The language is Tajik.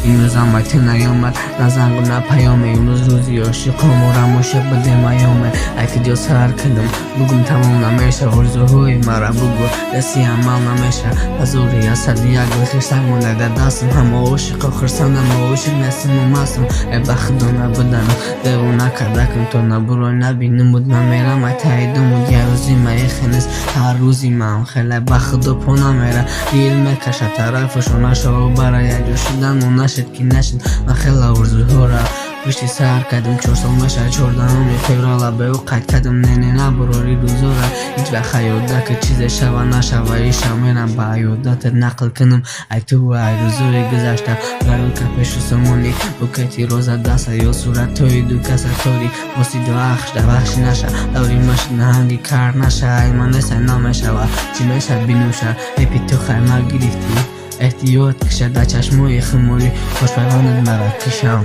Имрӯзам ай ту наёмад на зангу, на паёме. Имрӯз рӯзи ошиқом, орам ошиқ будем айёме. Ай куҷо сар кардам, бугум, тамом намеша. Орзуҳои мара бугӯ, дасти амал намеша. 1001 гул хирсак монда дар дастам. Ҳама ошиқо хурсандам, ма ошиқ нестиму мастам. Э, ба худо набуданам девона кардакам, то набурой набинумуд намерам ай таи думуд. Як рӯзи ма ихе нест, ҳар рӯзи маам хеле, ба худо по намера. Дил мекашад тарафашо, нашава бара. Якҷо шуданмо нашид ки нашид. Ман хела орзуҳора пушти сар кардам. 4 сол мешавад, 14-уми феврала бе ӯ қайд кардам. Не, не, набурори рӯзора ҳеҷ вақт хаёда, ки чизе шава нашава, иша мерам ба ёдатат нақл кунам ай ту ай рӯзои гузашта. Гарӯка пешу сомонӣ, букети роза даста ё суратҳои ду каса тори босиду ахш да ваҳши наша. Даври машид наҳанги кар наша. Ай ман несай, намешава, чӣ меша, бинӯша. Эпи ту хайма гирифтӣ, эҳтиёт киша дар чашмои хуморӣ. Хошпайвандат мара кишам.